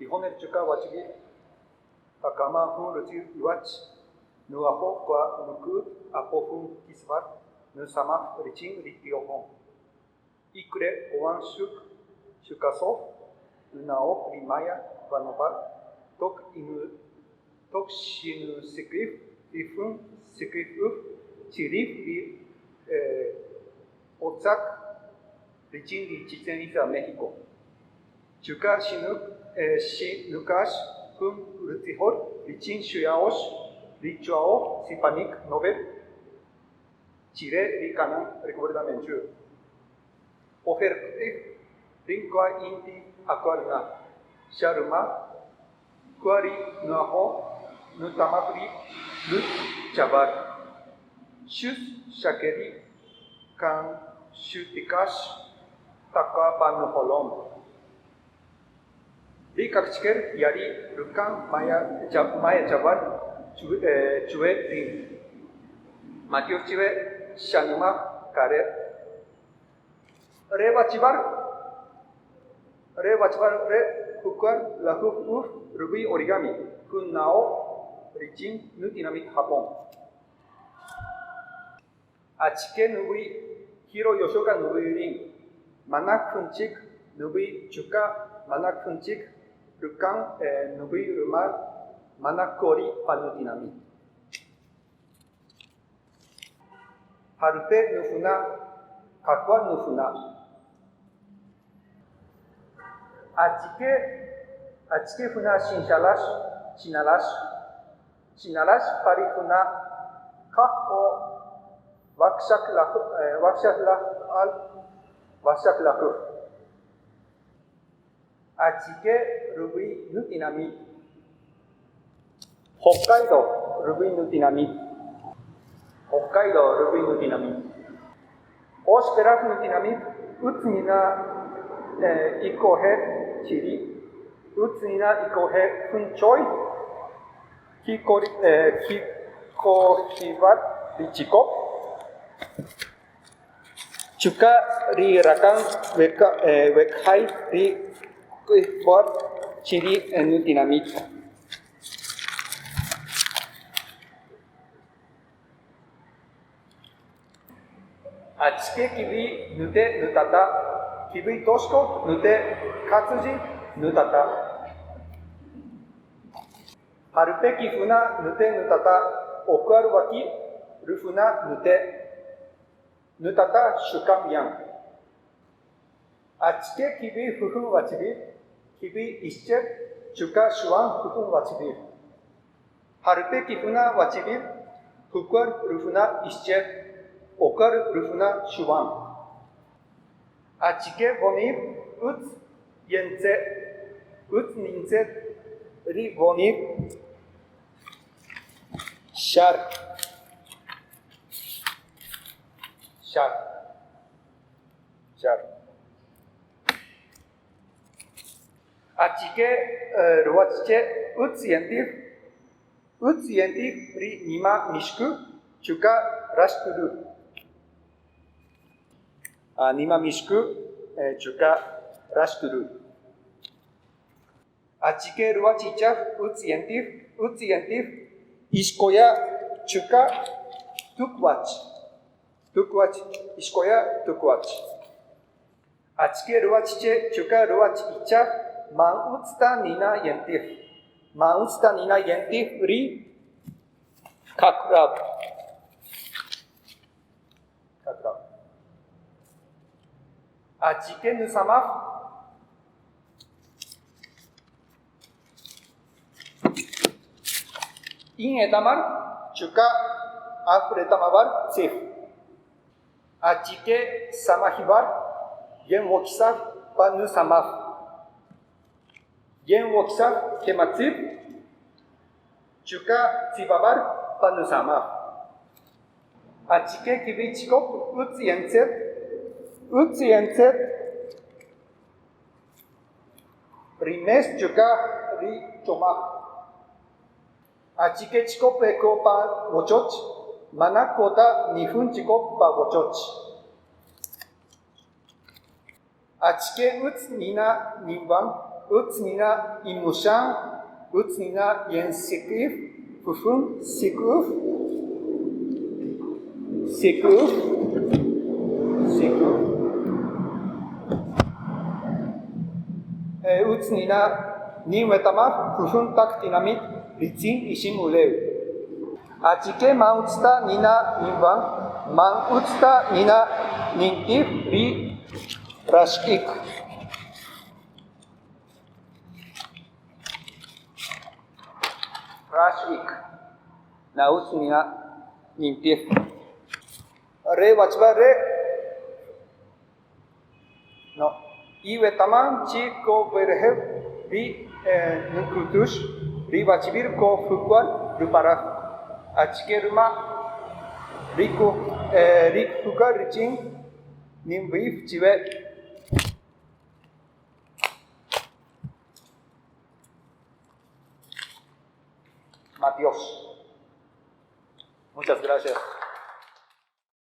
Tijonel chuqa' wachib'il Qak'ama' jun rutzil iwäch, nwajo' kwa nuk'üt apo jun kisb'äl nusamaj richin ri tijo'n. Ik re' kowan xuk'asoj runa'oj ri maya' b'anob'äl toq xinusik'ij ri jun sik'iwuj chi rij ri Otzaq richin ri Chichen Itza, Mexico. Chuqa' xinuk'äx jun rutzijol richin xya'öx ri cha'oj sipanïk Nobel chi re ri kanan Rigoberta Menchú. Ojer q'ij rïn k'o in ti ak'wal na, xa ruma k'o ri nwajo' nutamaj ri ruch'ab'äl. Xus xa ke ri' kan xutiqäx ta qa pa nujolom. Ri Kaqchikel ja ri' ruka'n maya ch'ab'äl chwe rïn. Matyox chiwe xanumäj qa re'. Re wachib'äl re wachib'äl re' juk'al lajuj wuj rub'i' origami, jun na'oj richin nutinamit Japón. Achike nub'i' Hiro Yoshioka nub'i' rïn, manäq jun chik nub'i' chuqa' manäq jun chik ruka'n nub'i' ruma manäq k'o ri' pa nutinamit. Jarupe' nujuna', kak'wal nujuna'. Achike achike juna' xinxaläx, xinaläx, xinaläx pa ri juna' kajk'o waqxaqlajk'al waqxaqlajuj. Achike rub'i' nutinamit? Hokkaido rub'i' nutinamit. Hokkaido rub'i' nutinamit. Ox peraj nutinamit ütz nina' yik'oje' chi ri', ütz nina' yik'oje' jun choy, kik'ojib'al ri chikop, Chuqa' ri raqän weqjay ri q'ijb'äl chi ri nutinamit. Achike kib'i' nute' nutata'? Kib'i' Toshko nute', Katsuji nutata'. Jarupe' kijuna' nute' nutata'? Okäl waqi' rujuna' nute'. Nutata' xuk'äm yan. Achike kib'i' jujun wachib'il? Kib'i' Ixchel chuqa' Xuan jujun wachib'il. Jarupe' kijuna' wachib'il? Juk'al rujuna' Ixchel, okäl rujuna' Xuan. Achike b'onil ütz yentz'et? Ütz nintz'et ri b'onil xar. Xar. Xar. Achike ruwäch che' ütz yentij? Ütz yentij ri nima mixku' chuqa' raxqulul. Nima mixku' chuqa' raxqulul. Achike ruwäch ichaj ütz yentij? Ütz yentij ixkoya' chuqa' tukwach. Tukwach, ixkoya' tukwach. Achike ruwäch che' chuqa' ruwäch ichaj man ütz ta nina' yentij? Man ütz ta nina' yentij ri kakrab'. Kakrab'. Achike nusamaj? In etaman chuqa' aj retamab'äl tzij. Achike samajib'äl yenwokisaj pa nusamaj? Yenwokisaj kematz'ib' chuqa' tz'ib'ab'äl pa nusamaj. Achike kib'i' chikop ütz yentz'et? Ütz yentz'et ri mes chuqa' ri chomaq. Achike chikop e k'o pa wochoch? Manaq k'o ta nijun chikop pa wochoch. Achike ütz nina' ninb'än? Utz nina' imuxan, utz nina' yensik'ij jujun sik'uj, sik'uj, sik'uj. Utz nina' ninwetamaj jujun taq tinamït richin Iximulew. Achike man utz ta nina' ninb'än? Man utz ta nina' nintïj ri raxq'ik. Raxq'ik na utz nina' nintïj. Re wachb'äl re' No. Iwetaman chi k'o werejew ri nuk'utüx ri wachib'il k'o juk'wan ruparaj. Achike ruma ri juk'wan richin ninb'ij chiwe? Matyox. Muchas gracias.